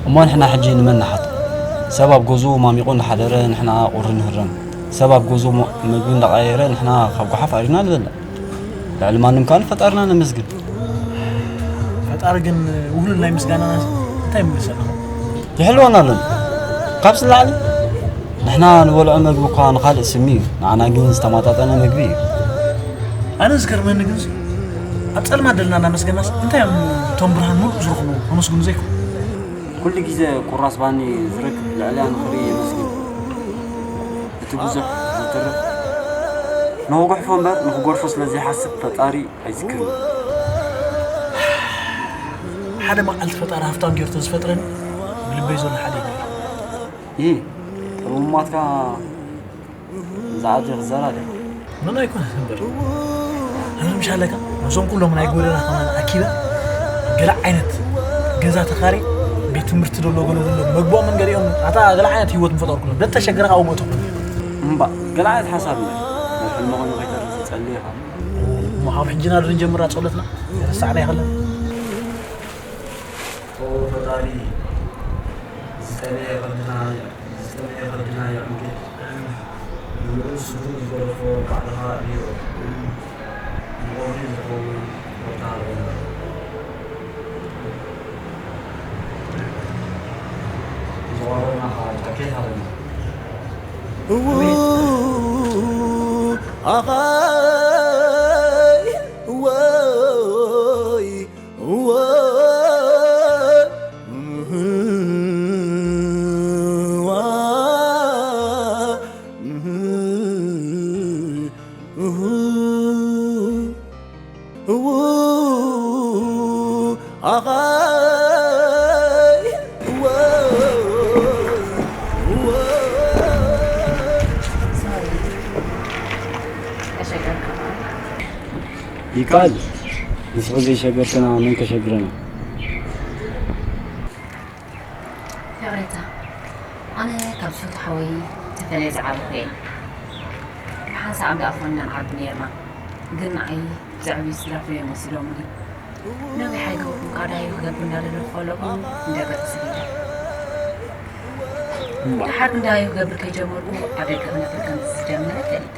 እሞ ንሕና ሕጂ ንመን ንሓቶ? ሰብ ኣብ ገዝኡ ማሚቑ እንዳሓደረ ንሕና ቁሪ ንህረም። ሰብ ኣብ ገዝኡ ሞ-፣ ምግቢ እንዳቐያየረ ንሕና ካብ ጓሓፍ ኣሪና ንበልዕ። ልዕሊ ማንም ከኣ ንፈጣርና ነመስግን። ፈጣሪ ግን ውህሉል ናይ ምስጋናና እንታይ ይምልሰልና? ይሕልወና ኣሎና። ካብዚ ንላዕሊ ንሕና ንበልዖ መግቢ እኳ ንኻልእ ስሚ እዩ፣ ንዓና ግን ዝተማጣጠነ መግቢ እዩ። ኣነ ዝገርመኒ ግን ኣብ ጸልማት ደለና እናመስገናስ እንታይ እዮም እቶም ብርሃን ሙሉእ ዝረኽቡ ከመስግኑ ዘይኮኑ? ኩሉ ግዜ ቁራስ ባኒ ዝረክብ ልዕልያ ንኽርኢ የመስግን። እቲ ብዙሕ ዝትርፍ ንኽጉሕፎ እምበር ንኽጎድፎ ስለ ዘይሓስብ ፈጣሪ ኣይዝክርን። ሓደ መዓልቲ ፈጣሪ ሃፍታም ጌሩ ተዝፈጥረኒ ብልበይ ዘሎ ሓደ እዩ ነይሩ። ይህ ጥዑማትካ ዝኣትዮ ክዘራደ። ምን ኣይኮነን እምበር። ሕርምሻለካ ነዞም ኩሎም ናይ ጎደና ከማን ኣኪበ ገለ ዓይነት ገዛ ተኻሪ ቤት ትምህርቲ ደሎ ገሎ ዘሎ መግቦምን ገሊኦም ኣታ ገለ ዓይነት ህይወት ምፈጠርኩሎም። ደተሸገረ ካብኡ መእተኹ። እምባ ገለ ዓይነት ሓሳብ እዩ። ናይ ሕልሚ ኮይኑ ከይተርፍ ዝጸልይ ኢኻ። እሞ ካብ ሕጂ ናዶ ንጀምራ ጸሎትና። የረሳዕና ይኸለን። ኦ ፈጣሪ፣ ዝጠመየ ከብድና፣ ዝጠመየ ከብድና የዕንግል። ንልዑል ስሙ ዝገደፎ ባዕልኻ እዮ። ንቆርኒ ዝኸውን ቦታ ሃበና። ዝቐረብና ኸዓ ጃኬት ሃበና። እዉ፣ ኣኻይ፣ እወይ። ይካል ንስኺ ዘይሸገርክና መን ከሸግረና? ይቕሬታ፣ ኣነ ካብ ዝፈትዎ ሓወይ ተፈልየ ዝዓበኹ እየ። ብሓንሳእ ኣብ ደኣፎንና ንዓቢ ነይርና፣ ግን ንዓይ ብዘዕብዩ ስድራ ፍርዮም ወሲዶምኒ። ነዊሕ ኣይገበርኩን፣ ካብ ዳዮ ክገብር እንዳደለኹ ከለኹ ንደገ ተሰዲደ። እምባ። ደሓር ግን ዳዮ ክገብር ከይጀመርኩ ኣብ ደገ ክነብር ከም ዝጀመረ ፈሊጠ።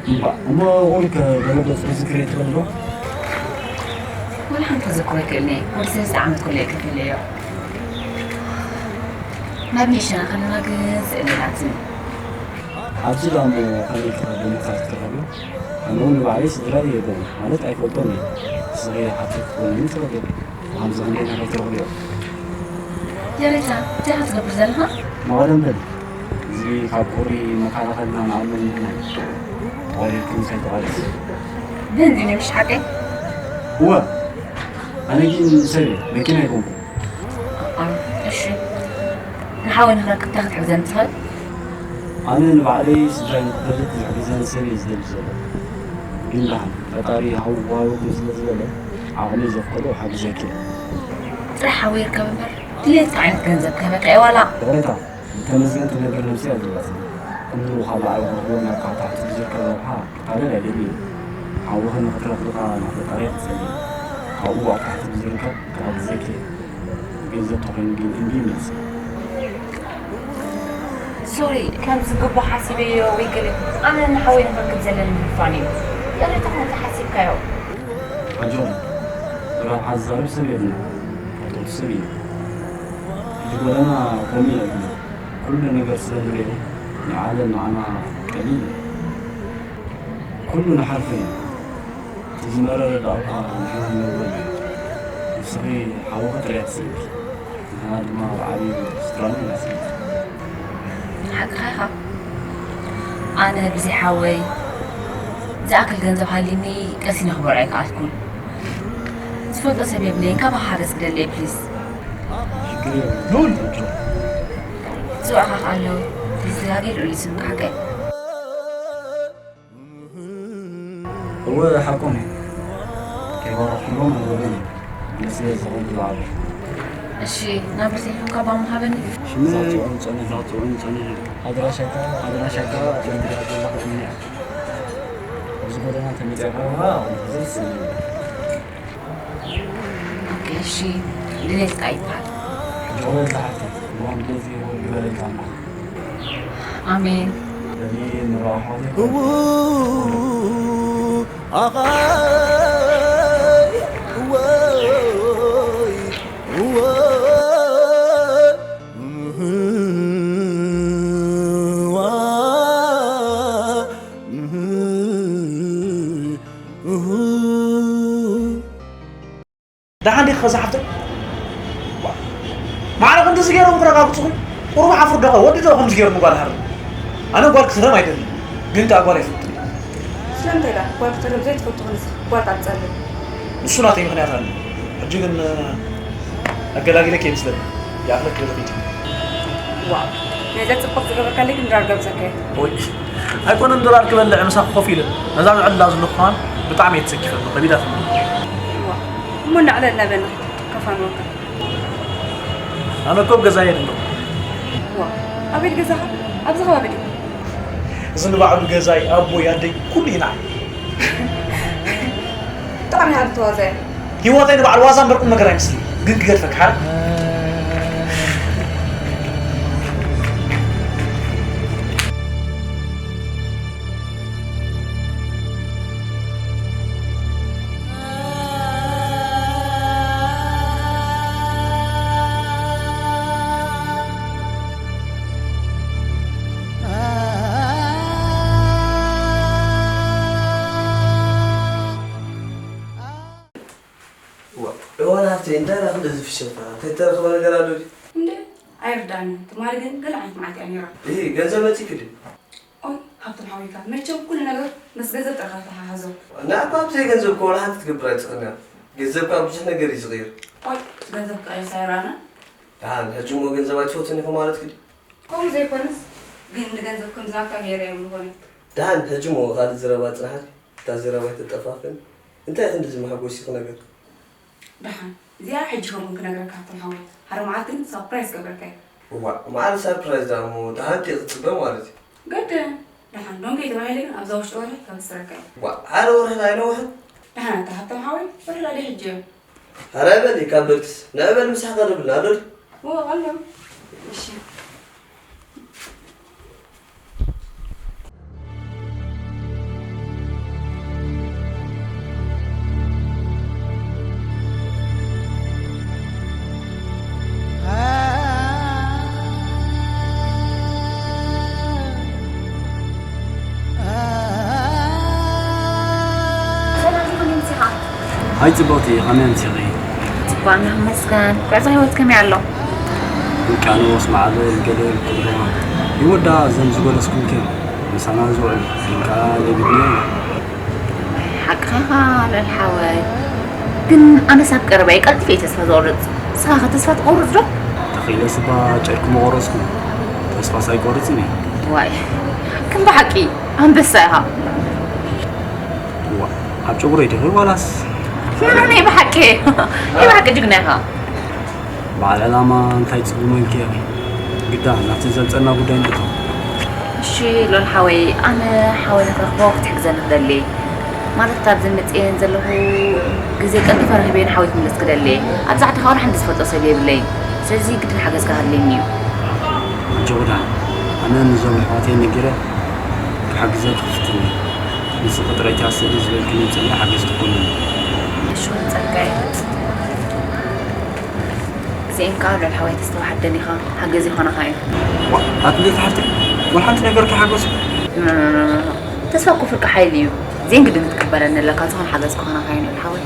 እምባ፣ እሞ ቁሩብ ከ ገለ ገጽ ክዝክር እየ ትኽእል ዶ? ወላ ሓንቲ ክዝክሮ ኣይክእልን እየ። ወዲ ሰለስተ ዓመት ከሎ እየ ከፊለዮ። ናብ ንእሽተና ከለና ግን ስእሊ ናትኒ። ኣብዚ ዳሞ ከመይ ኢልካ ብምልካት ትረኽብዮ? ኣነ እውን ንባዕለይ ስድራይ የብለይን፣ ማለት ኣይፈልጦን እየ። ንስኺ ሓብቲ ክትኮንኒ ትኽእሊ። ብኸምዚ ክንደይ ነገር ትረኽብዮ? የሬታ፣ እንታይ ኢኻ ትገብር ዘለኻ? መቐደም በል። እዚ ካብ ቁሪ መከላኸልና ንኣምን ንሕና እዩ። ተቐሪርኩም ከይተቓለስ። ብህንዲ ነብሽ ሓቀይ? እወ። ኣነ ግን ሰብ እየ፣ መኪና ኣይኮንኩን። ኣኣ፣ እሺ። ንሓወይ ንኽረክብ እንታይ ክትሕግዘኒ ትኽእል? ኣነ ንባዕለይ ስድራይ ንኽፈልጥ ዝሕግዘኒ ሰብ እየ ዝደሊ ዘሎ። ግን ደሓን ፈጣሪ ሃው ሃውኩም ስለ ዝበለ ዓቕመይ ዘፍቀዶ ሓግዘኪ እየ። ጥራሕ ሓወይ ይርከብ እምበር ድሌትካ ዓይነት ገንዘብ ክህበካ እየ ዋላ። ይቕሬታ፣ ተመስገን ትነብር ነብሲ እያ ዘለዋትኒ። ኩሉ ካብ ላዕሊ ክረኽቦ ናብ ካብ ታሕቲ ብዝርከብ ረብሓ ክቃለል ኣይደልን እየ። ሓውኺ ንኽትረኽቢ ከኣ ናብ ፈጣሪ እየ ክጽሊ። ካብኡ ኣብ ታሕቲ ብዝርከብ ክሕግዘኪ እየ። ገንዘብ ተኾይኑ ግን እምቢ ይመልስ። ሶሪ፣ ከም ዝግባእ ሓሲበዮ ወይ ገለ። ኣነ ንሓወይ ንኽረክብ ዘለኒ ህፋን እዩ። ገለ ተኾነ ተሓሲብካዮ። ኣጆኺ፣ ብረብሓ ዝዛረብ ሰብ የብልና። ፈተውቲ ሰብ ኢና። እቲ ጎደና ከምኡ የብልና። ኩሉ ነገር ስለ ንርኢ፣ ናይ ዓለም ንዓና ቀሊል እዩ። ኩሉ ንሓልፎ ኢና። እቲ ዝመረረ ደኣ እኳ ንሕና ንነብሮ ኢና። ንስኺ ሓውኺ ጥራይ እያ ትስእንኪ። ንሕና ድማ ብዓብዩ ስድራና ኢና ንስእንኪ። ሓቅኻ ኢኻ። ኣነ ብዘይ ሓወይ ዝኣክል ገንዘብ ሃልዩኒ ቀሲነ ክበልዖ ኣይከኣልኩን። ዝፈልጦ ሰብ የብለይን፣ ካባኻ ሓገዝ ክደሊ እየ ፕሊስ። ሽግር የብሉን። ሉል! ዝጽውዕኻ ከኣ ኣሎ። ፕሊስ ደጋጊ ልዑል እዩ ስምካ ሓቀይ። እወ፣ ሓቆም እዩ። ከይባረኽኩሎም ኣይወርድን እዩ። ንስለ ዝኾንኩ ዝዓበ። እሺ፣ ናብር ቴሌፎን ካባ ምሃበኒ። ሽመይ? ዛጽውዑን ጸኒሑ፣ ዛጽውዑን ጸኒሑ። ኣድራሻካ? ኣድራሻካ? ጀምርያ ዘለኹ እኒኣ። ወደና ተመጽያ ከለኻ ደስ ይብል። ኦኬ፣ እሺ፣ ድሌት እንታይ ይበሃል? ሕጂ ወለዲ ሓፍተይ፣ እዋን ድሌት ይበል፣ ይበለልካ ኣምላኽ። ኣሜን። እኔ ንራሓ እዉ፣ ኣኻይ፣ እወይ፣ እወይ፣ እዋ፣ እህ፣ እህ። ደሓን ዲኺ ከዛ ሓፍተይ? ማዕረ ክንድዚ ገይሮም ክረጋግጹኺ? ቁሩብ ሓፍር ዶኸ ወዲ ዶ ከምዚ ገይሩ ንጓል ሃርም? ኣነ ጓል ክትህረም ኣይደልን፣ ግን ከኣ ጓል ኣይፈቱን። ስለምንታይ ደኣ ጓል ክትህረም ዘይትፈቱ ክንስ ጓል ከኣ ትጸልእ? ንሱ ናተይ ምኽንያት ኣሎ። ሕጂ ግን ኣገላጊለኪ እየ መስለኒ። ይኣኽለኪ በለ ኪድ። ዋው፣ ነዛ ጽቡቕ ዝገበርካለይ ግን ድራር ጋብዘካዮ። ወይ፣ ኣይኮነን ድራር ክበልዕ ምሳኺ ኮፍ ኢለ። ነዛ ዝዕላ ዘለኹ ከማን ብጣዕሚ እየ ተሰኪፈ፣ ከቢዳትኒ። ዋው፣ እሞ እንዳዕለልና በልና፣ ከፋንወካ። ኣነ እኮ ኣብ ገዛይ እየ ዘለኹ። ዋው፣ ኣበይ ገዛኻ? ኣብዚ ከባቢ ድዩ? እዚ ንባዕሉ ገዛይ፣ ኣቦይ፣ ኣደይ፣ ኩሉ እዩ ንዓይ። ብጣዕሚ ኢኻ ትዋዘ። ህይወተይ ንባዕሉ ዋዛ እምበር ቁም ነገር ኣይመስልን። ግን ክገድፈካ ሓረ። እዋ፣ እዋን ሃብተይ፣ እንታይ ደኣ ክንደዚ ፍሸታ? እንታይ ተረኽበ ነገር ኣሎ ድዩ? እንዴ፣ ኣይርዳእንን። ትማሊ ግን ገለ ዓይነት መዓት እያ ነይራ። እሂ፣ ገንዘብ መጺእኪ ድዩ? ኦይ፣ ሃብቶም ሓወይካ፣ መቸም ኩሉ ነገር ምስ ገንዘብ ጥራሕ ኣተሓሕዞ። ንዓካ ብዘይ ገንዘብ እኮ ወላ ሓንቲ ክትገብር ኣይትኽእልን እያ። ገንዘብ ከኣ ብዙሕ ነገር እዩ ዝቕይር። ኦይ፣ ገንዘብ ክቕይር ኣይረኣናን። ደሓን፣ ሕጂ እሞ ገንዘብ ኣይትፈቱን ኢኹም ማለትኪ ድዩ? ከምኡ ዘይኮነስ፣ ግን ንገንዘብ ከም ዝሃብካ ገይረ እዮም ዝኾነ። ደሓን፣ ሕጂ እሞ ካልእ ዘረባ ጽንሓት፣ እታ ዘረባ ኣይተጠፋፍን። እንታይ ክንድዚ መሓጎሲኺ ነገር? ደሓን፣ እዚኣ ሕጂ ከምኡ ክነግረካ ሃብቶም ሓወይ። ሓደ መዓልቲ ግን ሳፕራይዝ ክገብረካ እየ። እዋእ፣ መዓል ሳፕራይዝ ደኣ እሞ፣ ደሓን እንታይ ክጽበ ማለት እዩ? ግድን፣ ደሓን፣ ዶንገይ ተባሂለ ግን ኣብዛ ውሽጢ ወርሒ ከብስረካ እየ። እዋእ፣ ሓደ ወርሒ ኣይነውሕን? ደሓን፣ ኣታ ሃብቶም ሓወይ፣ ወርሒ ደኣ ሕጂ እዩ። ኧረ በሊ፣ ካብ በልክስ፣ ንዕ በል ምሳሕ ቀርብልና ኣሎ ድዩ? እዎ፣ ኣሎ። እሺ። ሰላም፣ ከመይ ኣምሲኻ? ሃይ ጽብቕቲ፣ ከመይ ኣምሲኺ? ጽቡቕ፣ ኣምላኽ ይመስገን። ጉዕዞ ህይወት ከመይ ኣሎ? ውቅያኖስ፣ ማዕበል፣ ገደል፣ ቁልቁለት። ህይወት ደኣ እዘን ዝገለጽኩልኪ እየን ምሳና ዝውዕል፣ ግን ከኣ ለቢድና ኢና። ሓቅኻ ኢኻ ልዑል ሓወይ። ግን ኣነስ ኣብ ቀረባ እየ ቀልጢፈ እየ ተስፋ ዝቖርጽ። ንስኻ ከ ተስፋ ትቖርጽ ዶ? ተኽኢለስ እባ ጨርቂ ምቖረጽኩ። ተስፋስ ኣይቆርጽን እየ። ዋይ፣ ግን ብሓቂ ኣንበሳ ኢኻ። እዋ፣ ኣብ ጨጉረይ ዲኺ ዋላስ? ናይ ብሓቂ፣ ናይ ብሓቂ ጅግና ኢኻ። በዓል ዕላማ እንታይ ጽጉሙ ኢልኪ ኢኺ። ግዳ ናብቲ ዘምጸና ጉዳይ ንእቶ። እሺ ሎል ሓወይ፣ ኣነ ሓወይ ንክረኽቦ ክትሕግዘኒ ክደሊ። ማለት ካብዚ መጽኤን ዘለኹ ግዜ ቀልጢፈ ረኺበዮ ንሓወይ ክምለስ ክደሊ። ኣብዚ ዓዲ ከኣ ሓንቲ ዝፈልጦ ሰብ የብለይን። ስለዚ ግድን ሓገዝካ ክድልየኒ እዩ። ኣጆኺ ደሓን፣ ኣነ ነዞም ኣሕዋተይ ነጊረ ክሕግዘኪ ክፍትን እየ። ንስኺ ጥራይ እታ ስእሊ ዝበልክኒ ኣምጽእለይ ሓገዝ ክትኮንኒ። እሺ ጸጋይ። ግዜኤን ከኣ ልዑል ሓወይ ተስተውሓደን ኢኻ፣ ሓገዝ ይኾነኻ እዩ። ዋ፣ ኣትሌት ሓፍተይ፣ ወላ ሓንቲ ነገር ከይሓገዝኩ። ኖ፣ ኖ፣ ኖ፣ ኖ፣ ኖ። ተስፋ እኮ ፍርቂ ሓይሊ እዩ። ግዜኤን ግድን ክትቅበለኒ ኣለካ፣ ዝኾነ ሓገዝ ክኾነኻ እዩ ልዑል ሓወይ።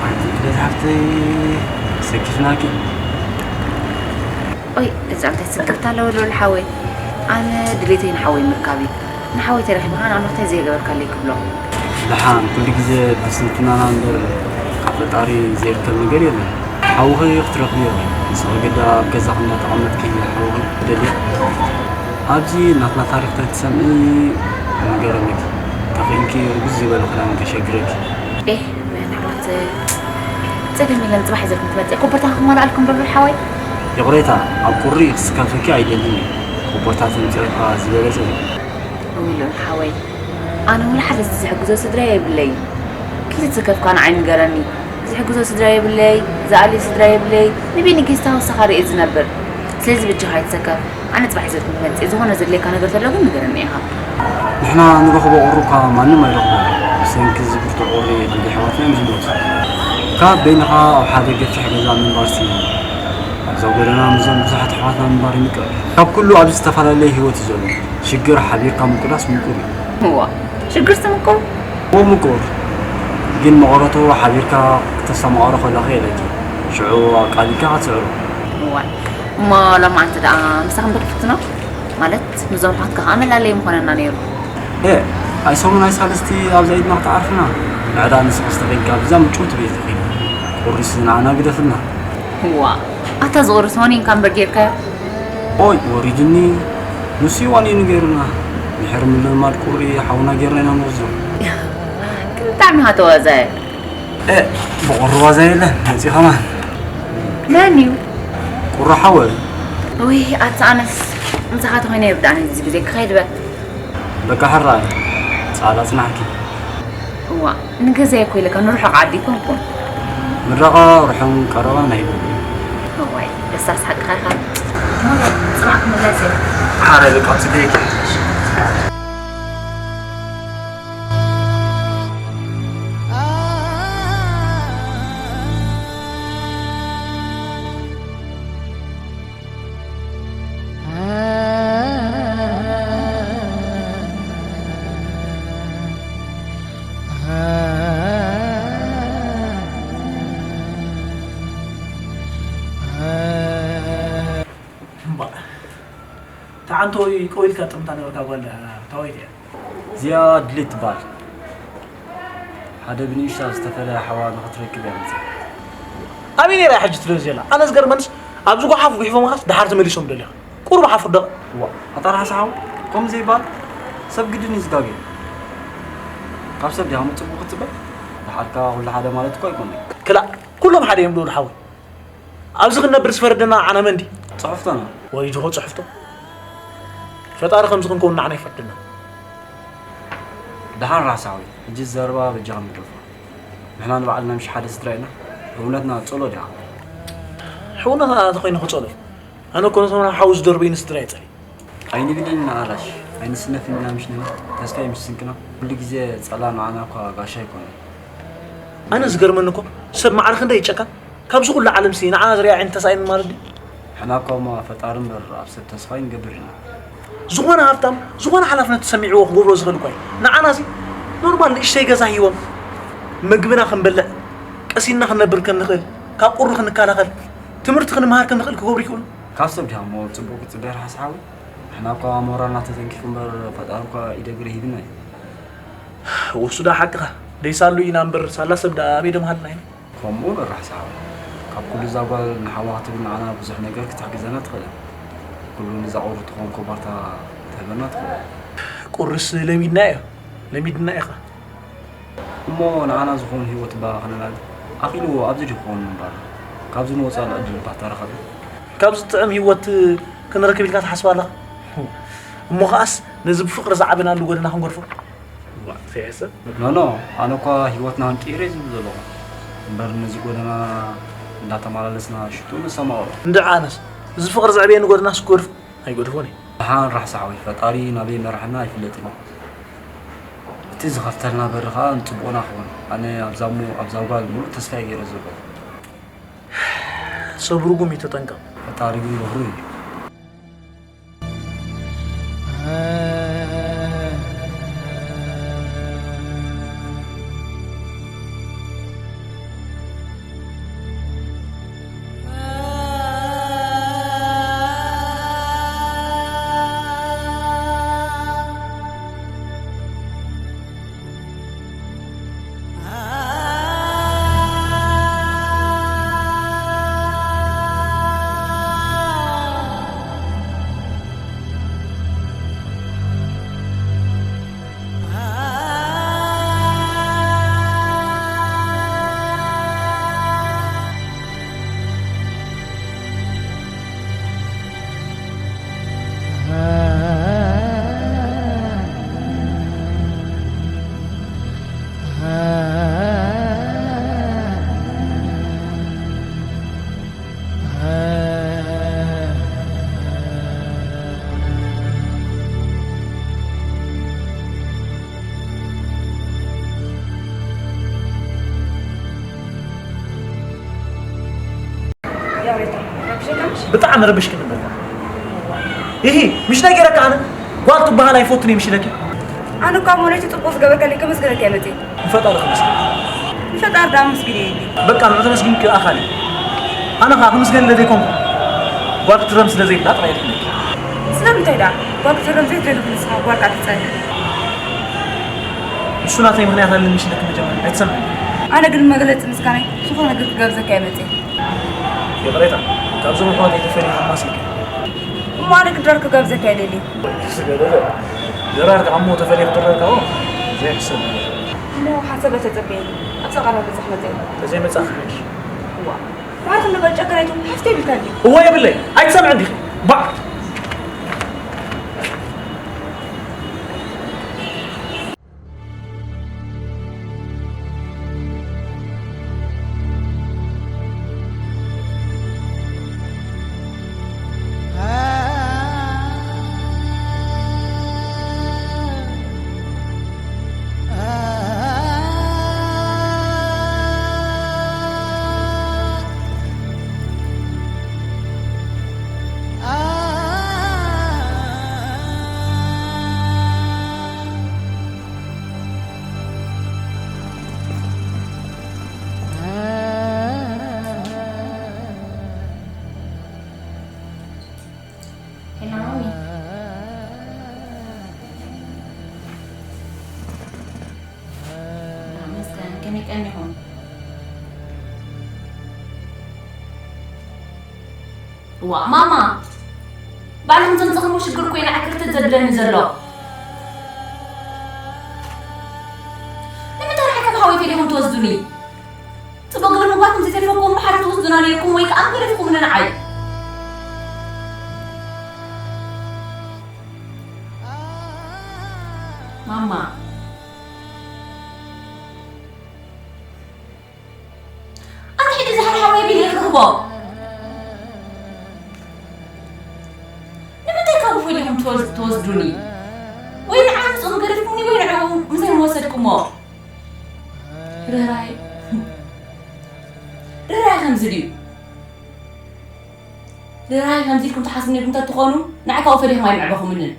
ኣትሌት ሓፍተይ፣ ሰኪፍናኪ። ኦይ፣ እዛ እንታይ ስክፍታ ኣለዎ ልዑል ሓወይ? ኣነ ድሌተይ ንሓወይ ምርካብ እዩ። ንሓወይ ተረኺብካ ንኣምላኽ እንታይ ዘይገበርካለይ ክብሎ። ደሓን፣ ኩሉ ግዜ ብስንፍናና እምበር ካብ ፈጣሪ ዘይርከብ ነገር የለን። ሓውኺ ክትረኽብዮ፣ ንስኺ ግዳ ኣብ ገዛኺ እንዳተቐመጥኪ ሓውኺ ትደልዮ። ኣብዚ ናትና ታሪኽ ተትሰምዒ ምገረመኪ። ተኺእልኪ ርጉዝ ዝበለ ክዳን ከሸግረኪ። ኤህ፣ ምናልባት ጸገም የለን፣ ጽባሕ ይዘልኩም ትመጽእ። ኮቦርታ ክመልኣልኩም ዶ ሓወይ? ይቕሬታ፣ ኣብ ቁሪ ክስከፈኪ ኣይደልን እየ። ኮቦርታ ተምጽኦ እኳ ዝበለጸ እዩ። እውይ፣ ልዑል ሓወይ፣ ኣነ ወላ ሓደ ዝሕግዞ ስድራ የብለይ። ክይተሰከፍካ ንዓይ ንገረኒ። ዝሕግዞ ስድራ የብለይ፣ ዝኣሊ ስድራ የብለይ። ንቤኒ ጌስት ሃውስ ኢኻ ርእየ ዝነብር። ስለዚ በጃኻ ኣይትሰከፍ። ኣነ ጽባሕ ይዘት መመጽእ ዝኾነ ዘድልየካ ነገር ተሎ ግን ንገረኒ ኢኻ። ንሕና ንረኽቦ ቁሪ እኳ ማንም ኣይረኽቦን። ብሰንኪ እዚ ብርቱዕ ቁሪ ኣደ ኣሕዋትና እዮም ዝሞቱ። ካብ በይንኻ ኣብ ሓደ ገፊሕ ገዛ ምንባርሲ ኣብዛ ጎደና ምስዞም ብዙሓት ኣሕዋትና ምንባር ይምቀል። ካብ ኩሉ ኣብዚ ዝተፈላለየ ህይወት እዩ ዘሎ። ሽግር ሓቢርካ ምቁዳስ ምቁር እዩ። እዋ፣ ሽግርስ ምቁር? እዎ ምቁር። ግን መቐረቱ ሓቢርካ ክተስተማቐሮ ከለኻ የለኪ። ሽዑ ኣቃሊልካ ክትስዕሮ። እዋ፣ እሞ ሎማዓንቲ ደኣ ምሳኹም ዶ ክትፍትኖ? ማለት ምስዞም ኣሕዋትካ ከኣ መላለዪ ምኾነና ነይሩ። ኤ፣ ኣይ ሰሙን ኣይ ሳልስቲ ኣብዛ ኢድና ክትዓርፍና። ንዕዳ ንስኻ ዝተኺልካ ብዛ ምጭው ትብል ኢኺ። ቁሪስ ንዓና ግደፍልና። እዋ፣ ኣታ ዝቑርስ ዋኒንካ እምበር ጌርካዮ? ኦይ፣ ወሪድኒ። ንሱ እዩ ዋኒኑ ገይሩና። ድሕሪ ምልምማድ ቁሪ ሓውና ጌርና ኢና ንወስዶ። ብጣዕሚ ኢኻ ተዋዛየ። ኤ፣ ብቑሪ ዋዛ የለን፣ መጺእ ከማን። መን እዩ? ቁሪ ሓወይ። ውይ፣ ኣታ ኣነስ ምሳኻ ተኾይነ ይርዳእኒ እዚ ግዜ ክኸይድ በል። በቃ ሕራይ፣ ጻዕዳ ጽናሕኪ። እዋ፣ ንገዛይ እኮ ኢለካ ንርሑቕ ዓዲ ኣይኮንኩን። ምረቓ ርሑቕን ቀረባን ኣይብልን። እዋይ፣ ደሳስ ሓቅኻ ኢኻ። እሞ ጽናሕ ክምለስ እየ። ሓራይ በቃ ጽበየኪ። እምባ፣ ተዓንቶ ቆይልካ ጥምታ ነበርካ ጓል ታወይቲ እያ። እዚኣ ድሌት ትበሃል። ሓደ ብንእሽታ ዝተፈለየ ሓዋ ንኽትረክብ እያ መፅያ። ኣበይ ነይራ ሕጂ ትደሊ ዘላ? ኣነ ዝገርመንስ ኣብዚ ጓሓፍ ጉሒፎምኻስ ደሓር ተመሊሶም ደሊኻ። ቁሩብ ሓፉር ደቕ። ዋ፣ ኣታ ርሓስ ሓው፣ ከምኡ ዘይበሃል። ሰብ ግድን እዩ ዝጋገ። ካብ ሰብ ዲኻ ምጽቡቕ ክትጽበ? ደሓርካ ኩሉ ሓደ ማለት እኮ ኣይኮነን። ክላእ፣ ኩሎም ሓደ እዮም ልኡል ሓወይ። ኣብዚ ክንነብር ዝፈረደና ንዓና መን ድዩ? ጽሕፍቶና። ወይ ጅሆ ጽሕፍቶ። ፈጣሪ ከምዚ ክንከውን ንዓና ይፈርደና። ደሓን ርሓስ ሓወይ፣ ሕጂ ዘረባ በጃኻ ምግደፎ። ንሕና ንባዕልና ምሽ ሓደ ስድራ ኢና። ሕውነትና ጸሎ ዲኻ? ሕውነትና ተኾይኑ ክጸሎ እዩ። ኣነ እኮ ነቶም ሓው ዝደርበይኒ ስድራ እየ ጸልእ። ኣይንግደልን ንኣላሽ፣ ኣይንስነፍን ኢና ምሽ ንብል። ተስፋ እዩ ምሽ ስንቅና። ኩሉ ግዜ ጸላም ንዓና እኳ ጋሻ ኣይኮነን። ኣነ ዝገርመኒ እኮ ሰብ ማዕረ ክንደይ ይጨካ? ካብዚ ኩሉ ዓለምሲ ንዓና ዝሪኣ ዓይኒ ተሳኢኑ ማለት ድዩ? ሕና እኳ እሞ ፈጣሪ እምበር ኣብ ሰብ ተስፋ ኣይንገብር ኢና። ዝኾነ ሃብታም፣ ዝኾነ ሓላፍነት ተሰሚዕዎ ክገብሮ ዝኽእል እኳ እዩ። ንዓናሲ ኖርማል ንእሽተይ ገዛ ሂቦም፣ ምግብና ክንበልዕ፣ ቀሲንና ክንነብር ከም ንኽእል፣ ካብ ቁሪ ክንከላኸል፣ ትምህርቲ ክንምሃር ከም ንኽእል ክገብሩ ይኽእሉ። ካብ ሰብ ዲኻ እሞ ጽቡቕ ክትጽበ ርሓስ ሓወይ? ንሕና እኳ ሞራልና ተተንኪፉ እምበር ፈጣሪ እኳ ኢደ እግሪ ሂብና እዩ። ወሱ ደኣ ሓቅኻ፣ ደይሳሉ ኢና እምበር ሳላ ሰብ ደኣ ኣበይ ደምሃልና ኢና። ከምኡ በል ርሓስ ሓወይ፣ ካብ ኩሉ እዛ ጓል ንሓዋ ክትብል ንዓና ብዙሕ ነገር ክትሕግዘና ትኽእል። ኩሉ ነዛ ቁሪ ትኸውን ኮቦርታ ትህበና ትኽእል። ቁርስ ለሚድና እዮ፣ ለሚድና ኢኻ። እሞ ንዓና ዝኾን ህይወት እባ ክነናዲ ኣኽኢልዎ ኣብዚ ድዩ ክኸውን እምበር፣ ካብዚ ንወጻሉ ዕድል እባ ተረኸበ። ካብዚ ጥዕም ህይወት ክንረክብ ኢልካ ትሓስብ ኣለኻ? እሞ ኸኣስ ነዚ ብፍቕሪ ዝዓበናሉ ጎደና ክንገድፎ? እዋ፣ ዘይሕሰብ። ኖ፣ ኖ፣ ኣነ እኳ ህይወትና ክንቅይር እየ ዝብል ዘለኹ። እምበር ነዚ ጎደና እንዳተመላለስና ሽጡ ንሰማቕሮ። እንድዒ ኣነስ፣ እዚ ፍቕሪ ዘዕበየኒ ጎደናስ ክገድፎ? ኣይገድፎን እየ። ደሓን ርሓስ ሓወይ፣ ፈጣሪ ናበይ መርሓና ኣይፍለጥን እዩ። እቲ ዝኸፍተልና በሪ ኸኣ ንጽቡቕና ክኸውን። ኣነ ኣብዛ እሞ፣ ኣብዛ ጓል ምሉእ ተስፋ እየ ገይረ ዘለኹ። ሰብ ርጉም እዩ፣ ተጠንቀቕ። ፈጣሪ ግን ርህሩህ እዩ። ብጣዕሚ ረብሽክኒ በቃ። ይሂ፣ ምሽ ነጊረካ ኣነ ጓል ትበሃል ኣይፈቱን እየ ምሽ ኢለኪ። ኣነ እኳ እሞ ነቲ ጽቡቕ ዝገበርከለይ ከመስግነካ እየ መጺኤ። ንፈጣሪ ክመስገን። ንፈጣሪ ደኣ ኣመስግን እየ እንዲ። በቃ ንዑ ተመስጊንኪ ኣኻሊ። ኣነ ኸኣ ክምስገን ኢለ ዘይኮንኩ ጓል ክትረም ስለ ዘይብላ ጥራይ እየ ትብለኪ። ስለምንታይ ደኣ ጓል ክትረም ዘይትደሊ ንስኻ ጓል ከኣ ትጸንሕ? ንሱ ናተይ ምኽንያት ኣለኒ ምሽ ኢለኪ መጀመርያ ኣይትሰምዕን። ኣነ ግን መግለጺ ምስጋናይ ዝኾነ ነገር ክጋብዘካ እየ መጺኤ። ይቕሬታ፣ ካብዞም ኣሕዋተይ ተፈልየ ሕማስ ኢልካ። እሞ ኣነ ክድረር ክጋብዘካ እየ ደልየ። ስገደደ። ድራር ከኣ እሞ ተፈልየ ክድረር ከኣ ዘይሕሰብ ነገር። እሞ ሓሰበ ተጸበየኒ። ኣብዛ ቀረባ በጻሕ መጸ። ተዘይመጻ ክሓይሽ። እዋ። ባዕልኹም ንበል ጨከነይቱ ሓፍተ ይብልካ እንዲ። እዋ የብለይ። ኣይትሰምዕን ዲኺ? ባዕ። ሄሎ ማሚ። መስገን፣ ከመይ ቀኒኹም? እዋ፣ ማማ! ባዕልኹም ዘምጻእኹሞ ሽግር እኮ እዩ ንዓይ ክርተት ዘብለኒ ዘሎ። ንምንታይ ንዓይ ካብ ሓወይ ፈሊኹም ትወስዱኒ? ጽቡቕ ግብሪ ምግባርኩም ዘይተርፈኩም ብሓደ ትወስዱና ነይርኩም ወይ ከኣ ምገደፍኩምኒ ንዓይ። ማማ። ኣነ ሕጂ ዝሓር ሓወይ ቢለ ክረኽቦ። ንምንታይ ካብኡ ፈሊኹም ትወስ-፣ ትወስዱኒ? ወይ ንዓይ ምስኦም ገደፍኩምኒ ወይ ንዕኡ ምሳይ ምወሰድኩሞ። ርህራሄ፣ ርህራሄ ከምዚ ድዩ? ርህራሄ ከምዚ ኢልኩም ትሓስቡ ነይርኩም እንተትኾኑ፣ ንዓይ ካብኡ ፈሊኹም ኣይምዕበኹምንን።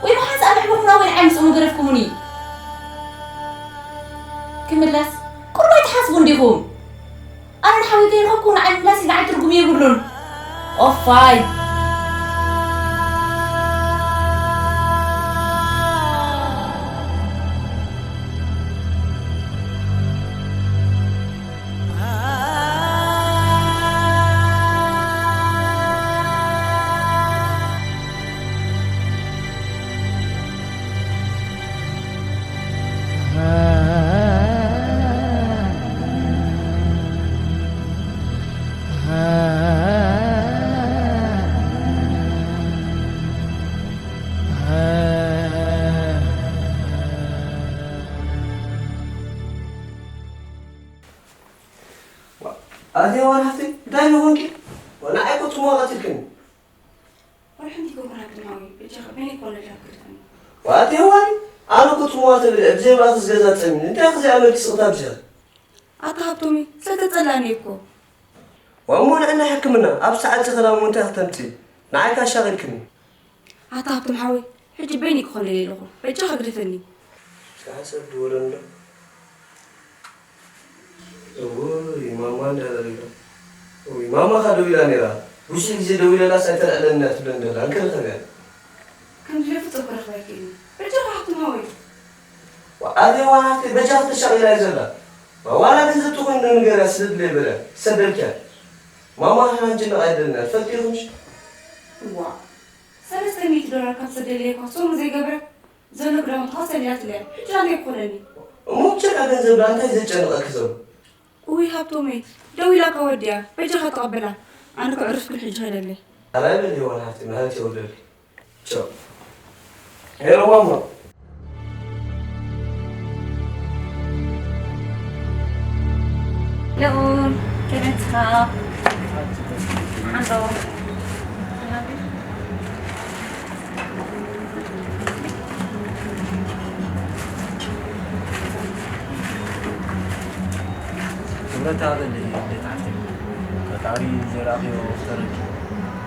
ወይ ብሓንሳእ ምዕበኹምና ወይ ንዓይ ምስኦም ገደፍኩምኒ። ክምለስ፣ ቁሩብ ኣይትሓስቡን ዲኹም? ኣነ ንሓወይ ከይረኸብኩ ንዓይ ምምላስ ንዓይ ትርጉም የብሉን። ኦፋይ። ኣቲ ዋን ሃፍቲ፣ እንታይ ደኾንኪ? ወናዓይ እኮ ጽምዋ ቀቲልክኒ። ወላ ሓንቲ ይገብሩና ግርማዊ፣ በጃኻ በይነይ ኮነ ዳክርተኒ። ዋት የዋኒ፣ ኣነ እኮ ጽምዋ ተብልዕ፣ ብዘይ ማእክስ ገዛ ጸሚኒ፣ እንታይ ክዘይ ኣመልኪ ስኽታ ብዚኣ? ኣታ ሃብቶሚ፣ ስለተጸላኒ እኮ። ዋሞ ንዕና ሕክምና፣ ኣብ ሰዓት ዝኸዳ እሞ እንታይ ክተምጺ? ንዓይ ካሻ ቂልክኒ። ኣታ ሃብቶም ሓወይ፣ ሕጂ በይነይ ክኾን ደልየ ኣለኹ፣ በጃኻ ግደፈኒ። እስከ ሓሰብ ድወሎ እንዶ። እውይ፣ ማማ እንዳበለ ኣሎ። እውይ፣ ማማ ኸ ደው ኢላ ነይራ። ብዙሕ ግዜ ደው ኢለላስ ኣይተልዕለኒ እያ ትብለኒ ዘላ። እንከ ርኸብያ። ከም ዝደፍር ጸጉሪ ክረኽባ ኣይክእልን። በጃኻ ሃብቶም ሓወይ። ዋ፣ ኣበይ ዋናቴ፣ በጃኻ ተሻቒላ እያ ዘላ። ዋ፣ ዋላ ገንዘብ ተኾይኑ ንገርያ፣ ስደድለይ በልያ። ሰደልክያ። ማማ ንሕና ንጭነቕ ኣይደለና፣ ትፈልጢ ኢኹምሽ? እዋ፣ ሰለስተ ሚእቲ ዶላር ካብ ሰደለየ እኳ ሶሙ ዘይገብረ፣ ዘሎ ክዳውንትኻ ሰሊላትለያ። ሕጂ ኣንታይ ክኾነኒ? እሞ ብቻ ገንዘብ ዳ እንታይ ዘጨንቐኪ ዘሎ? እውይ ሃብቶመይ፣ ደዊላ እኳ ወዲኣ፣ በጃኻ ተቐበላ። ኣነ ከዕርፍ ግን ሕጂ ከይደለይ። ኣላይ በል ሄዋን ሃብቲ፣ ምሕረት የውርደልኪ። ቻው። ሄሎ ማማ። ልኡል፣ ከመይ ትስኻ? ሓንዶ። ክብረት ሃበለይ ኣዴት ዓርተይ። ፈጣሪ ዘይረኣኽዮ ፍጠረኪ።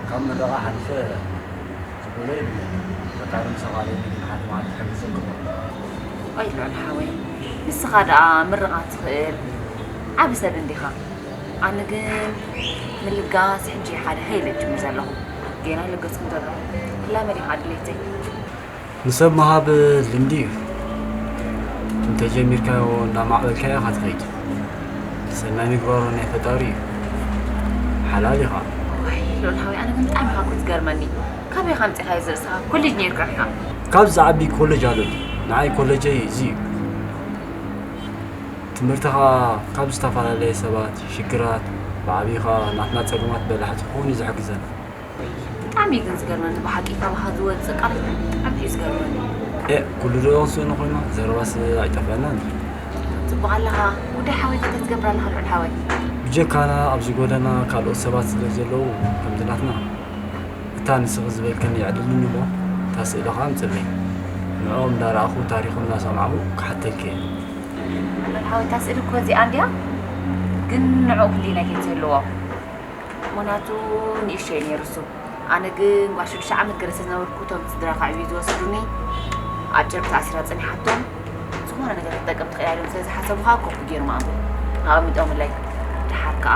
ካብ ምረቓ ሓሊፈ ዝብሎ የብለይን። ፈጣሪ ምሳኻ ኣሎ፣ ግን ሓደ መዓልቲ ክሕግዘኩም። ኣይ ልዑል ሓወይ፣ ንስኻ ደኣ ምርቓ ትኽእል ዓቢ ሰብ እንዲኻ። ኣነ ግን ምልጋስ ሕጂ ሓደ ከይለ ጅምር ዘለኹ። ጌና ይለገስኩ እንተሎ ክላመድ ኢኻ ድሌተይ። ንሰብ ምሃብ ልምዲ እዩ። እንተጀሚርካዮ እንዳማዕበልካዮ ኢኻ ትኸይድ። ሰናይ ምግባሩ ናይ ፈጣሪ እዩ። ሓላል ኢኻ። ዋይ ልዑል ሓወይ፣ ኣነ ግን ብጣዕሚ ኢኻ እኮ ትገርመኒ። ካበይ ኢኻ ኣምጺኻዮ እዚ ርእስኻ? ኮሌጅ ነይርካ ኢኻ። ካብ ዝዓቢ ኮሌጅ ኣሎ። ንዓይ ኮሌጀይ እዚ እዩ። ትምህርትኻ ካብ ዝተፈላለየ ሰባት ሽግራት ብዓቢኻ ናትና ጸገማት በላሕቲ ክኸውን እዩ ዝሕግዘና። ብጣዕሚ እዩ ግን ዝገርመኒ ብሓቂ፣ ካባኻ ዝወፅእ ቃላት ብጣዕሚ እዩ ዝገርመኒ። ኤእ ኩሉ ዶ ክንስእኖ ኮይና? ዘረባስ ኣይጠፍአናን እዩ። ፅቡቕ ኣለኻ ጉዳይ ሓወይ፣ እንታይ ትገብር ኣለኻ ልዑል ሓወይ? ብጀካና ኣብዚ ጎደና ካልኦት ሰባት ስለ ዘለዉ ከምዚ ናትና እታ ንስኺ ዝበልክኒ የዕልልኒ እሞ እታ ስእሊ ኸኣ ኣምፅለይ። ንዕኦም እንዳረኣኹ ታሪኾም እናሰማዕኹ ክሓተልኪ እየ። ልዑል ሓወይ፣ እታ ስእሊ እኮ እዚኣ እንድያ፣ ግን ንዕኡ ህሊና ከይትህልዎ። ምኽንያቱ ንእሽቶ እዩ ነይሩ እሱ። ኣነ ግን ጓል ሽዱሽተ ዓመት ገለ ስለ ዝነበርኩ እቶም ስድራ ከዕብዩ ዝወሰዱኒ ኣብ ጨርቂ ተኣሲራ ጸኒሓቶም። ዝኾነ ነገር ክትጠቅም ትኽእል እያ ኢሎም ስለ ዝሓሰቡ ከዓ ኮፒ ገይሮም ኣቕሚጦምለይ። ደሓር ከዓ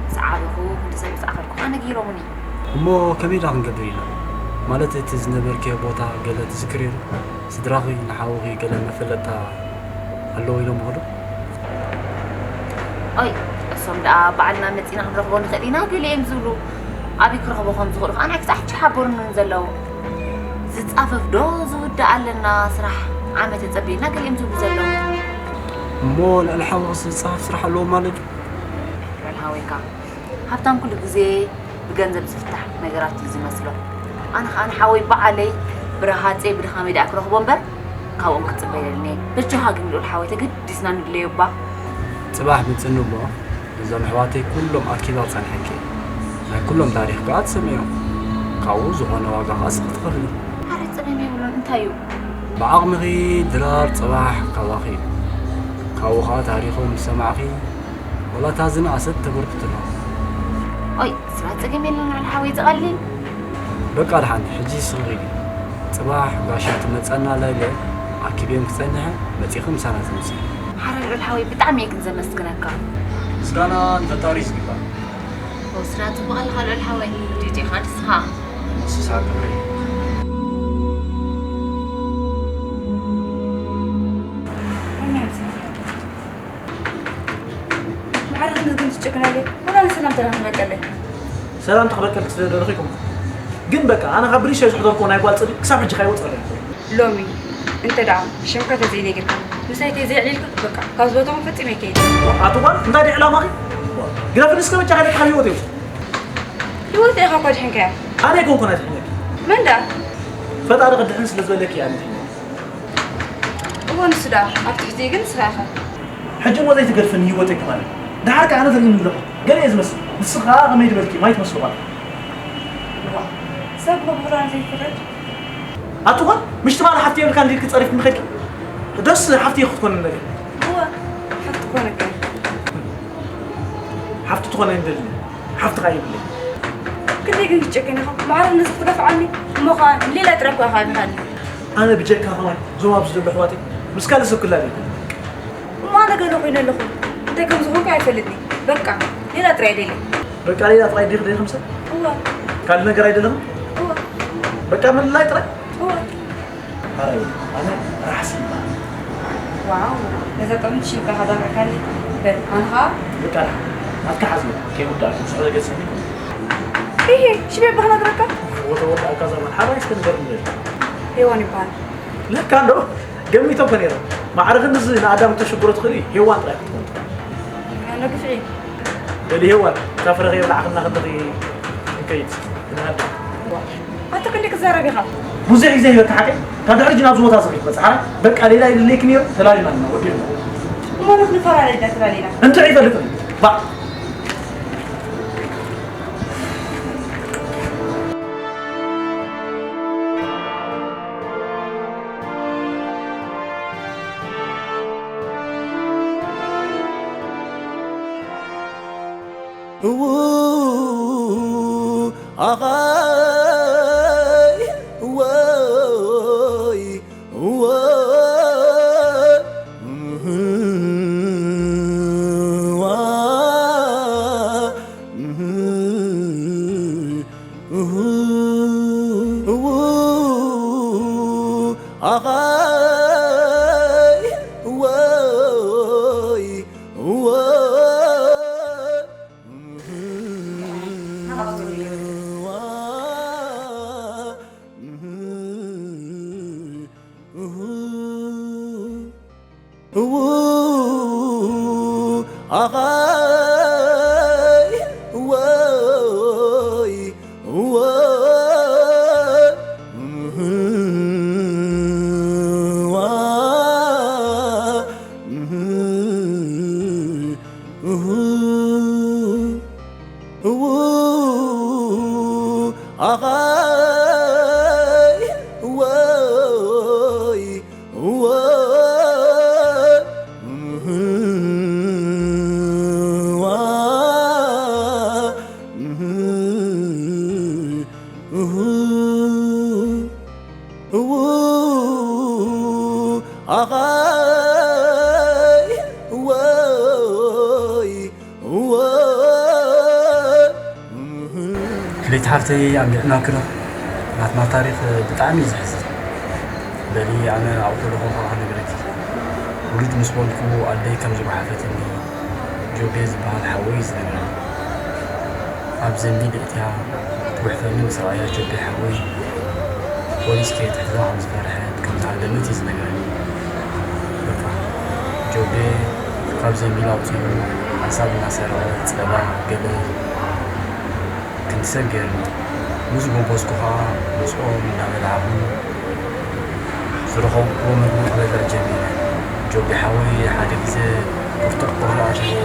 ምስ ዓበኹ ክንዲ ሰብ ምስ ኣኸልኩ ከዓ ነጊሮምኒ። እሞ ከመይ ደኣ ክንገብር ኢና? ማለት እቲ ዝነበርክዮ ቦታ ገለ ትዝክርዮ ዶ? ስድራኺ ንሓውኺ ገለ መፈለጥታ ኣለዎ ኢሎምኺ ዶ? ኦይ እሶም ደኣ ባዕልና መጺና ክንረኽቦ ንኽእል ኢና ገሊኦም ዝብሉ ኣበይ ክረኽቦ ከም ዝኽእሉ ከዓ ንዓይ ክሳዕ ሕጂ ሓበሩኒ ዘለዉ ዝጻፈፍ ዶ ዝውዳእ ኣለና ስራሕ ዓመተ ጸቢልና ገሊኦም ዝብሉ ዘለዉ እሞ ልዕሊ ሓውኺ ዝጻፈፍ ስራሕ ኣለዎ ማለት እዩ? ልዕሊ ሓወይካ ሃብታም ኩሉ ግዜ ብገንዘብ ዝፍታሕ ነገራት እዩ ዝመስሎ። ኣነ ኸኣ ንሓወይ በዓለይ ብረሃፀይ ብድኻመይ ደኣ ክረኽቦ እምበር ካብኦም ክፅበ የለኒ። በጃኻ ግን ልኡል ሓወይ ተገዲስና ንድለዮ እባ። ፅባሕ ምፅኒ እሞ እዞም ኣሕዋተይ ኩሎም ኣኪባ ክፀንሐኪ እየ። ናይ ኩሎም ታሪኽ ከዓ ትሰምዕዮ። ካብኡ ዝኾነ ዋጋ ከዓ ስኺ ትኸፍሊ። ኣረ ፅበም የብሉን እንታይ እዩ? ብዓቕምኺ ድራር ፅባሕ ካባኺ እዩ። ካብኡ ከዓ ታሪኾም ምስ ሰማዕኺ ዋላ እታ ዝነኣሰት ተበርክትሎ። ኦይ ስራ ጸገም የለን ልዑል ሓወይ ዝቐልል። በቃ ደሓን ሕጂ ስኺ ኺዲ። ጽባሕ ጋሻ ትመጸና ኣላ ኢለ ኣኪበዮም ክጸንሕ መጺኺ ምሳና ትምጺ። ሓረ ልዑል ሓወይ ብጣዕሚ እየ ግን ዘመስግነካ። ምስጋና ንፈጣሪ እዩ ዝግባእ። ኦ ስራ ጽቡቕ ኣለኻ ልዑል ሓወይ። ዲዲኻ ንስኻ? ንስኻ ክብሪ። ማዕረ ክንድዚ ግን ትጭክነለይ? ዋላ ንሰላምታ ዶ ክበቀለይ? ሰላምታ ክበቀልኪ ስለ ዝደለኹ ኣይኮንኩን። ግን በቃ ኣነ ካብ ብሪሸ ዝሕደርክዎ ናይ ጓል ጽልኢ ክሳብ ሕጂ ካይወጸለይ። ሎሚ እንተ ደኣ ሽምካ ተዘይነጊርካ ምሳይ ተዘይዕሊልካ በቃ ካብዚ ቦታ እውን ፈጺመ ኣይከይድን። ኣቲ ጓል እንታይ ድዩ ዕላማኺ? ግደፍኒ እስከ በጃኺ ደቂ ካብ ህይወተይ ውጽኢ። ህይወተይ ኢኻ እኮ ኣድሒንካያ። ኣነ ኣይኮንኩን ኣድሒነኪ። መን ደኣ? ፈጣሪ ክድሕን ስለ ዝበለኪ እየ ኣነ ኣድሒነኪ። እወ ንሱ ደኣ ኣብ ትሕቲ ግን ንስኻ ኢኻ። ሕጂ እሞ ዘይትገድፍኒ ህይወተይ ክማለይ። ደሓር ከኣ ኣነ ተሪእኒ ኣለኹ። ገለ እየ ዝመስል። ንስኺ ከኣ ከመይ ዝበልኪ ማይ ትመስሊ ጓል። እዋ ሰብ ብብህራን ዘይፍረድ። ኣቲ ጓል ምሽ ትማሊ ሓፍቲ የብልካን ዲልኪ ጸሪፍክኒ ከድኪ? ደስ ሓፍቲ ክትኮኒ ነገር። እወ ሓፍቲ ኮነካ። ሓፍቲ ትኾነ ይደልኒ። ሓፍቲ ከኣ የብለይ። ክንደይ ግን ክትጨክን ኢኻ? ማዕረ ነዚ ክትገፍዓኒ እሞ ኸኣ ንሌላ ጥራይ እኳ ኢኻ ኢኻኒ። ኣነ ብጀካ ከማይ እዞም ኣብዚ ዘለዉ ኣሕዋተይ ምስ ካልእ ሰብ ክላለ ኣይደልን። እሞ ኣነ ገለ ኮይነ ኣለኹ። እንታይ ከም ዝኾንኩ ኣይፈልጥን እየ። በቃ ሌላ ጥራይ ደልየ። በቃ ሌላ ጥራይ ዲኺ ደሊኺ ምሰ? እወ። ካልእ ነገር ኣይደለኽን? እወ። በቃ ምልላይ ጥራይ? እወ። ኣራይ ኣነ ራሕሲ ይበሃል። ዋው ነዛ ጥዕምቲ ሽምካ ከዳርዕካኒ በል ኣነ ኸዓ በቃ ናትካ ሓዝዮ ከይውዳእካ ስሕረ ገጽ ይኹን ሂሂ ሽመይ ብኽነግረካ ወተወዳእካ ዘመን ሓራይ እስከ ንገር ንበል ሄዋን ይበሃል ለካ እንዶ ገሚቶ እኮ ነይረ ማዕረ ክንድዚ ንኣዳም ክተሽግሮ ትኽእል እዩ ሄዋን ጥራይ ክትኮን ትኽእል ኣነ ግፍዒ በሊ ሄዋን እታ ፍረ ከይበላዕኽና ከለኺ ክንከይድ ክንሃድም ኣታ ክንደይ ክትዛረብ ኢኻ? ብዙሕ ግዜ ሂበካ ሓቀይ ካብ ድሕሪ ሕጂ ናብዚ ቦታ እዚ ከይትመጽእ ሓራይ በቃ ሌላ የድልየኪ ነይሩ ተላሊና ኣለና ወዲእና እሞ ንኽንፈላለ ድና ተላሊና እንታይ ይፈልጥ ባዕ እው ኣኻይ ወይ ወይ ዋ ኣኻይ ወይ ወይ ኣኻይ ወይ ወይ ኣኻይ ወይ ወይ ኣኻይ ወይ ወይ ክልተ ሓፍተይ ኣንጊዕናኪ ዶ? ናትና ታሪኽ ብጣዕሚ እዩ ዘሕዝን። በሊ ኣነ ኣብኡ ከለኹ ከዓ ክነግረኪ። ውሉድ ምስ በልኩ ኣደይ ከም ዝጓሓፈትኒ ጆቤ ዝበሃል ሓወይ እዩ ዝነግረኒ። ኣብ ዘንቢል ኣእትያ ክትጉሕፈኒ ምስ ረኣያ ጆቤ ሓወይ ፖሊስ ከየትሕዛ ከም ዝፈርሐት ከም ዝሃደመት እዩ ዝነግረኒ። በቃ ጆቤ ካብ ዘንቢል ኣውፂኡ ሓንሳብ እናሰረቐ ፀባ ገለ ክንሰብ ገይሩኒ። ምስ ጎበዝኩ ኸዓ ምስኦም እናበላዕኹ ዝረኸብኩዎ ምግቢ ክበልዕ ጀሚረ። ጆቢ ሓወይ ሓደ ግዜ ብርቱዕ ቁሪ ኣትይዎ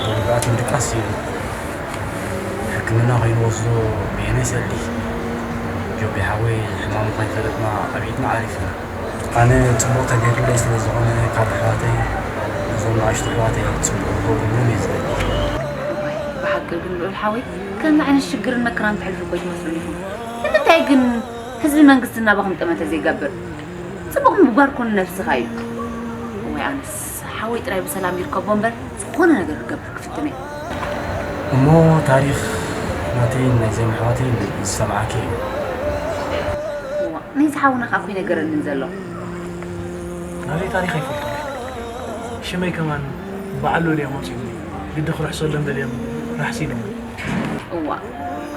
ብምግኣት ምድቃስ ስኢኑ። ሕክምና ከይንወስዶ በየናይ ሰልዲ? ጆቢ ሓወይ ሕማሙ ከይፈለጥና ኣብ ኢድና ዓሪፍና። ኣነ ጽቡቕ ተገይሩለይ ስለ ዝኾነ ካብ ኣሕዋተይ ነዞም ንኣሽቱ ኣሕዋተይ ጽቡቕ ክገብሩሎም እየ ዝደሊ። እዋይ ብሓቂ ግን ልዑል ሓወይ ከምዚ ዓይነት ሽግርን መከራን ትሕልፉ እኮ ኣይትመስሉን ኢኹም። ንምንታይ ግን ህዝቢ መንግስቲ ናባኹም ጠመተ ዘይገብር? ጽቡቕ ምግባር እኮ ንነብስኻ እዩ። እዋይ ኣነስ ሓወይ ጥራይ ብሰላም ይርከቦ እምበር ዝኾነ ነገር ክገብር ክፍትን እየ። እሞ ታሪኽ ናተይን ናይዞም ኣሕዋተይን ዝሰምዓኪ እዩ። እዋ ናይዚ ሓውና ከኣ እኮ ይነገረኒ ዘሎ። ናተይ ታሪኽ ኣይፈልጦን። ሽመይ ከማን በዓል ሎልያ መፂኡ ግዲ ክርሕሰሎም ደልዮም ራሕሲኖም። እዋ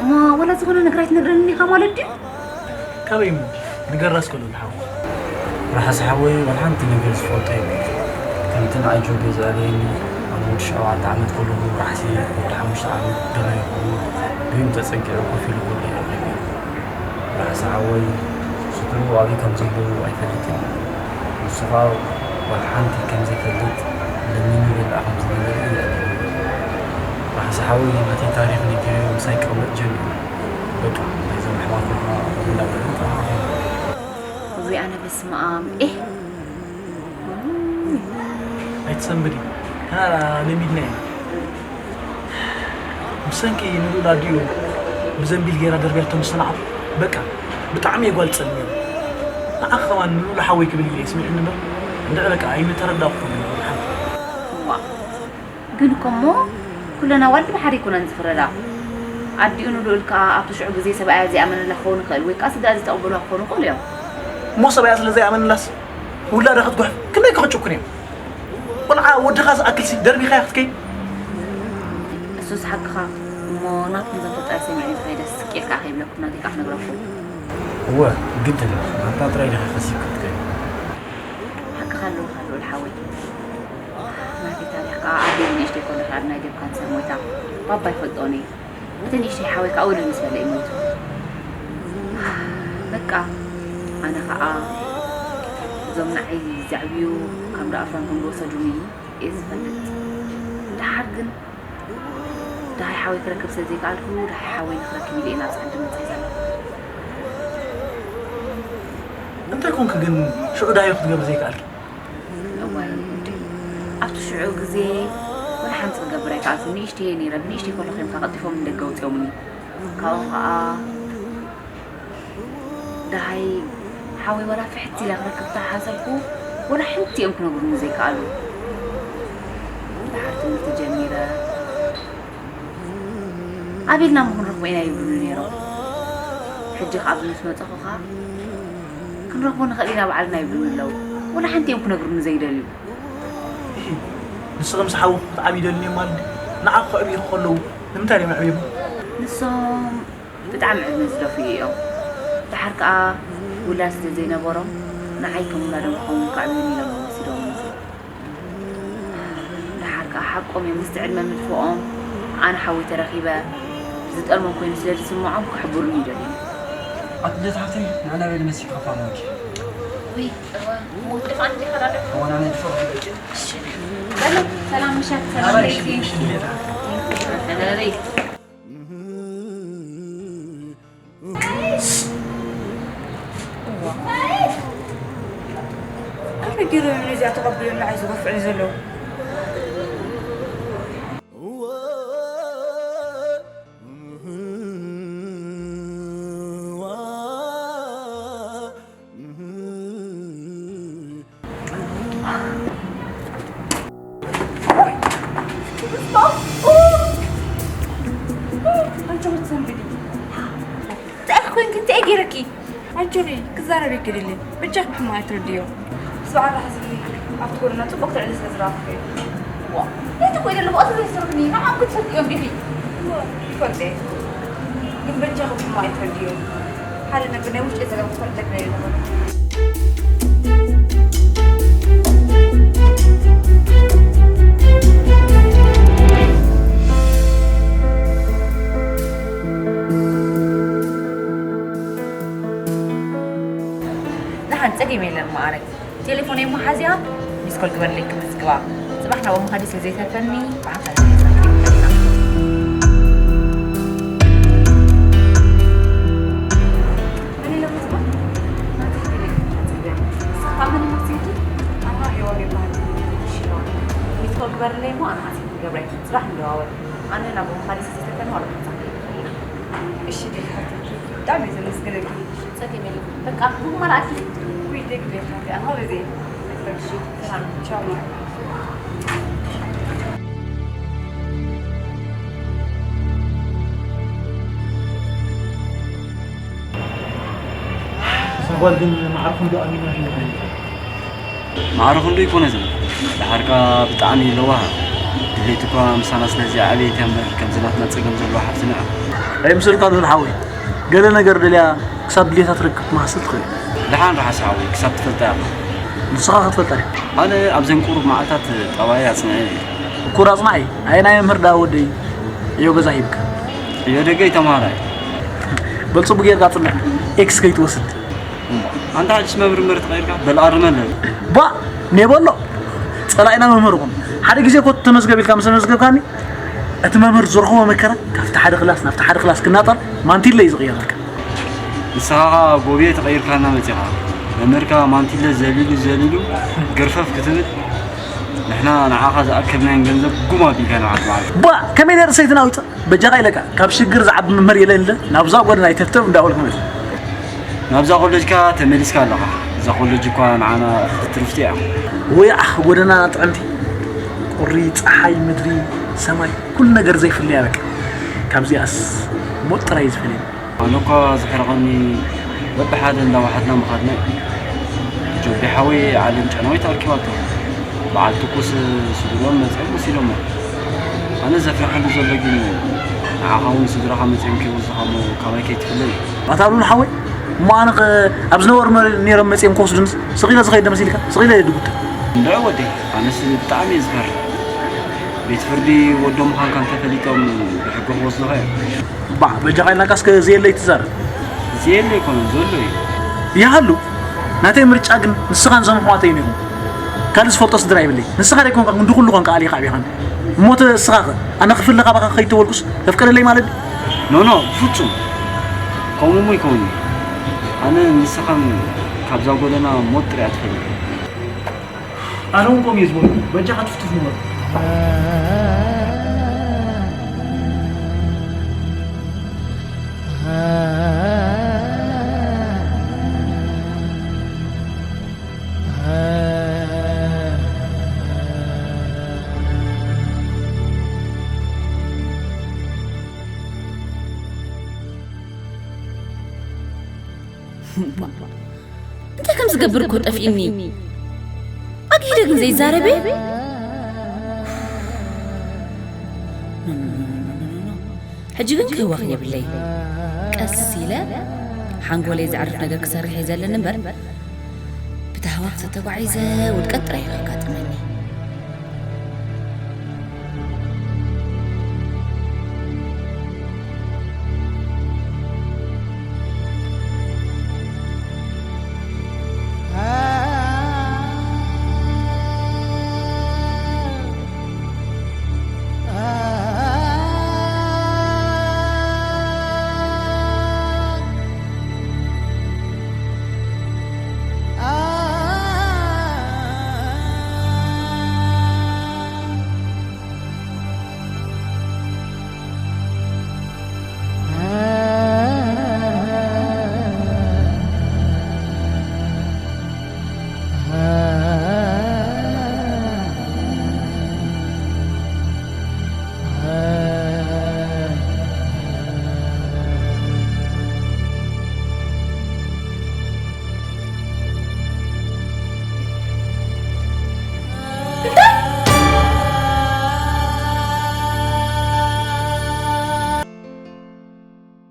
እሞ ወላ ዝኾነ ነገር ኣይትነግረንን ኢኻ ማለት ድዩ? ካበይ እሞ ንገራስ ከሎ ዝሓወ ራሕሲ ሓወይ ዋላ ሓንቲ ነገር ዝፈልጦ የብሉ። ከምቲ ንኣይ ጆቤ ዘዕበየኒ ኣብ ወዲ ሸውዓተ ዓመት ከለኹ ራሕሲ ወዲ ሓሙሽተ ዓመት ገና ይኸውን ድሪም ተፀጊዑ ኮፍ ኢሉ ጎሎ ይረኸብ እዩ። ራሕሲ ሓወይ ስድርኡ ኣበይ ከም ዘለዉ ኣይፈልጥን እዩ። ንሱ ኸኣ ዋላ ሓንቲ ከም ዘይፈልጥ ለሚኑ ይበልዕ ከም ዝነበረ እዩ ዘዕልለኒ። ራሕሲ ሓወይ ናተይ ታሪኽ ነጊረዮ ምሳይ ክቕመጥ ጀሚሩ። በቃ ናይዞም ኣሕዋትና እንዳበሉ ተኸኻኺቡ። እውይ ኣነ በስመኣም ኤህ ኣይትሰንብዲ፣ ገና ለሚድና ኢና። ብሰንኪ ንልኡል ኣዲኡ ብዘንቢል ገይራ ደርብያቶ ምስ ሰማዕኩ በቃ ብጣዕሚ እየ ጓል ጸልም እየ። ንዓኺ ከማን ንልኡል ሓወይ ክብል ኢለ እየ ስሚዕኒ እምበር እንድዒ በቃ ኣይምተረዳእኩን ሓንቲ። እዋ ግን እኮ እሞ ኩለን ኣዋልድ ብሓደ ኣይኮናን ዝፍረዳ። ኣዲኡ ንልኡል ከኣ ኣብቲ ሽዑ ግዜ ሰብኣያ ዘይኣመነላ ክኸውን ይኽእል ወይ ከኣ ስድራ ዘይተቐበልዋ ክኾኑ ይኽእሉ እዮም። እሞ ሰብኣያ ስለ ዘይኣመነላስ ውላዳ ክትጉሕፍ ክንደይ ክኽጭኩን እዮም። ቆልዓ ወድኻ ዝኣክልሲ ደርቢኻያ ክትከይድ። እሱስ ሓቅኻ እሞ ናትኩም ዘንቶ ጥራይ ሰሚዐ እንተኸይደስ ስቅ ኢልካ ከይብለኩም ናተይ ከኣ ክነግረኩም። እወ ግድን ናትና ጥራይ ዲኻ ከሲብካ ክትከይድ። ሓቅኻ ኣለውካ ልኡል ሓወይ። ናተይ ታሪኽ ከኣ ኣደይ ብንእሽተይ ከለኹ ኣብ ናይ ጀብ ካንሰር ሞይታ። ባባ ይፈልጦን እዩ። እቲ ንእሽተይ ሓወይ ከኣ ውልድ ምስ በለ እዩ ሞይቱ። በቃ ኣነ ከኣ እዞም ንዓይ ዘዕብዩ ካብ ዳኣፍራን ከም ዝወሰዱኒ እየ ዝፈልጥ። ደሓር ግን ደሃይ ሓወይ ክረክብ ስለ ዘይከኣልኩ ደሃይ ሓወይ ንክረክብ ኢለ እየ ናብዚ ዓዲ መፂአ ዘለኹ። እንታይ ኮንክ ግን ሽዑ ዳሃይ ክትገብሪ ዘይከኣልኪ? እዋይ ጉደይ ኣብቲ ሽዑ ግዜ ወላ ሓንቲ ክገብር ኣይከኣልኩን ንእሽተይ እየ ነይረ ብንእሽተይ ከለኹ እዮም ከኣ ቀልጢፎም ንደገ ኣውፂኦምኒ። ካብኡ ኸዓ ደሃይ ሓወይ ዋላ ፍሕት ኢለ ክረክብ ተሓሰብኩ፣ ዋላ ሓንቲ እዮም ክነግሩኒ ዘይከኣሉ። ደሓር ትምህርቲ ጀሚረ፣ ኣቤልና እሞ ክንረኽቦ ኢና ይብሉኒ ነይሮም። ሕጂ ከኣ ኣብዚ ምስ መጻኹ ከኣ ክንረኽቦ ንኽእል ኢና ባዕልና ይብሉኒ ኣለዉ። ዋላ ሓንቲ እዮም ክነግሩኒ ዘይደልዩ። ንስኺ ምስ ሓውኺ ክትዓብዪ ይደልዩ እዮም ማለት ድዩ? ንዓኺ ከዕብዩኺ ከለዉ ንምንታይ ድዮም የዕብዩኺ? ንሶም ብጣዕሚ ዕድመ ዝደፍኡ እዮም። ደሓር ከኣ ውላድ ስለ ዘይነበሮም ንዓይ ከም ውላዶም ክኸውን ከዕብዩኒ ኢሎም እዮም ወሲዶምኒ። ደሓር ከኣ ሓቆም እዮም፣ ምስቲ ዕድመ ምድፍኦም ኣነ ሓወይ ተረኺበ ዝጠልሞም ኮይኑ ስለ ዝስምዖም ክሕብሩኒ ይደልዩ። ኣትሌት ሓፍተይ ንዕና በሊ መሲልካ እኳ ኣለወኪ። ውይ፣ እወ፣ እሞ ትደፍኣኒ ዲኻ ዳዶ? እወ፣ ንዓና ይድፍኦ። እሺ። ሰላም፣ ሰላም ምሸት፣ ሰላም ኣበይ ለይቲ። ሽግር የለን። ሰላም ለይቲ። እዋ። ከመይ ገይሮም እዮም ነዚኣ ተቐቢሎም ንዓይ ዝገፍዑኒ ዘለዉ? እንታይ ኮንኪ? እንታይ ገይረኪ? ኣጆኺ፣ ክዛረብ ይክእል የለን። በጃኺ ብሕማቕ ኣይትረድዮ። ብዛዕባ ሕዚ ኣብቲ ጎደና ጽቡቕ ትዕሊ ስለ ዝረኣኹ እዩ። ዋ፣ ነቲ ኮይነ ኣለኹ፣ ኣቶ ዘይስርኒ፣ ንዓም ክትፈልጥዮም ዲኺ? ዋ፣ ይፈልጥ እየ። ግን በጃኺ ብሕማቕ ኣይትረድዮ። ሓደ ነገር ናይ ውሽጢ ጸገም ክፈልጠክ ናይ ደሓን ጸገም የለን መዓረይ። ቴሌፎነይ እሞ ሓዝያ፣ ሚስኮል ግበርለይ ክምዝግባ። ጽባሕ ናብኡ ምኻደይ ስለ ዘይተርፈኒ፣ ብሓንሳብ መን ኢሎም ጽባሕ? ናተይ ቴሌፎን ሓዚያ። ንስኻ መን ኢኻ ስምኪ? ኣና ሄዋን ይበሃል። እሺ፣ ሄዋን። ሚስኮል ግበርለይ እሞ ኣነ ሓዝየ ክገብረኪ። ጽባሕ ንደዋወል። ኣነ ናብኡ ምኻደይ ስለ ዘይተርፈኒ፣ ዋላ ብሓንሳብ ክንደውል ኢና። እሺ፣ ዴቪድ ሓፍተይ። ብጣዕሚ እየ ዘመስግነኪ። ጸገም የለን። በቃ፣ ብጉማ ንኣኪ። ውይ፣ ደግ ቤት ናተይ፣ ኣነ ኸኣ በዚ እየ። እሺ፣ ሰላም። ቻው፣ ማይ። እዛ ጓል ግን ማዕረ ክንዶ ኣሚና ሂብና። ማዕረ ክንዶ ኣይኮነትን። ደሓር ከኣ ብጣዕሚ ለዋህ። ድሌት እኳ ምሳና ስለ ዘይዓበየት እያ እምበር፣ ከምዚ ናትና ጸገም ዘለዋ ሓፍትና እያ። ኣይምሰልካ ሉል ሓወይ። ገለ ነገር ደልያ ክሳብ ድሌታ ትረክብ ክትመሃስል ትኽእል። ደሓን ርሓስ ሓወይ፣ ክሳብ ትፈልጣ ኢኻ። ንስኻ ክትፈልጣ ዲኻ? ኣነ ኣብዘን ቁሩብ መዓልታት ጠባየይ ኣጽኒዐ እየ። እኩር ኣጽናዒ፣ ኣየናይ መምህር ደኣ ወደይ ዕዮ ገዛ ሂብካ? ዕዮ ደገ እዩ ተምሃራይ። በል ጽቡቕ ጌርካ ጽንዕ፣ ኤክስ ከይትወስድ። እምባ፣ ኣንታ ሓድሽ መምህር እምበር ተቐይርካ? በል ኣርመለይ። ባ፣ ኔበሎ። ጸላኢና መምህር ይኹን። ሓደ ግዜ እኮ ተመዝገብ ኢልካ ምስ መዝገብካኒ፣ እቲ መምህር ዝረኽቦ መከራ ካብቲ ሓደ ክላስ ናብቲ ሓደ ክላስ ክናጠር ማንቲለ እዩ ዝቕየረልካ። ንስኻ ኸኣ ጎብየ ተቐይርካና መጺኻ። መምህርካ ማንቲለ ዘሊሉ ዘሊሉ ገርፈፍ ክትብል፣ ንሕና ንዓኻ ዝኣከብናዮን ገንዘብ ጉም ኣቢልካ ንባዕልኻ። ባ፣ ከመይ ነይሩ ሰይትና ኣውጽእ? በጃኻ ኢለካ፣ ካብ ሽግር ዝዓቢ መምህር የለን ኢለ ናብዛ ጎደና ኣይተፍተፍ እንዳበልኩ መጽእ። ናብዛ ኮለጅካ ተመሊስካ ኣለኻ። እዛ ኮለጅ እኳ ንዓና ክትትርፍቲ እያ። ወይ ኣኽ ጎደና ጥዕምቲ፣ ቁሪ፣ ጸሓይ፣ ምድሪ፣ ሰማይ፣ ኩሉ ነገር ዘይፍለያ በቃ። ካብዚኣስ ሞት ጥራይ እዩ ዝፈልየኒ። ኣነ እኳ ዘሕርቐኒ በብሓደ እንዳወሓድና ምኻድና እዩ። ጆቢ ሓወይ ዓለም ጨናዊት ኣርኪባቶ። በዓል ትኩስ ስድርኦም መጺኦም ወሲዶሞ። ኣነ ዘፍርሓኒ ዘሎ ግን ንዓኻ እውን ስድራኻ መጺኦም ከይወስዱኻ እሞ ካባይ ከይትፍለ እዩ። ኣታ ሉል ሓወይ፣ እሞ ኣነ ኸ ኣብ ዝነበሩ መ-፣ ነይሮም መጺኦም ክወስዱንስ ስቕ ኢለ ዝኸይድ ዶ መሲልካ? ስቕ ኢለ እየ ድጉተ። እንድዒ ወደይ፣ ኣነስ ብጣዕሚ እየ ዝፈርሕ። ቤት ፍርዲ ወዶ ምዃንካ እንተፈሊጦም ብሕጊ ክወስዱኻ እዮም። ባዕ፣ በጃኻ ኢልናካ እስከ ዘየለ ኣይትዛረብ። ዘየለ ኣይኮነን፣ ዘሎ እዩ። ይሃሉ። ናተይ ምርጫ ግን ንስኻን እዞም ኣሕዋተይን ኢኹም። ካልእ ዝፈልጦ ስድራ የብለይ። ንስኻ ደይኮንካ ክንዲ ኩሉ ኮንካ ኣሊኻ ዓቢኻኒ። እሞ ተ-፣ እስኻ ኸ? ኣነ ክፍለ ካባኻ ክኸይድ ተበልኩስ ተፍቀደለይ ማለት ድዩ? ኖ፣ ኖ፣ ብፍጹም። ከምኡ እሞ ኣይከውንን። ኣነ ንስኻን ካብዛ ጎደና ሞት ጥራይ እያ ትፈልየና። ኣነ እውን ከምኡ እየ ዝበልኩ። በጃኻ ትፍትፍ ንበሎ። ክገብር እኮ ጠፊእኒ። ኣግሂደ ግን ዘይዛረበ። ሕጂ ግን ክህወኽ የብለይ። ቀስ ኢለ ሓንጎለይ ዘዕርፍ ነገር ክሰርሕ እየ ዘለኒ እምበር፣ ብታህዋኽ ተተጓዒዘ ውድቀት ጥራይ እዩ ከጋጥመኒ።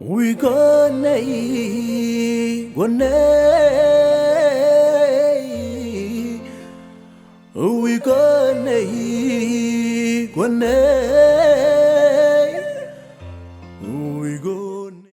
ውይ ጎነይ፣ ጎነይ፣ ውይ ጎነይ፣ ጎነይ።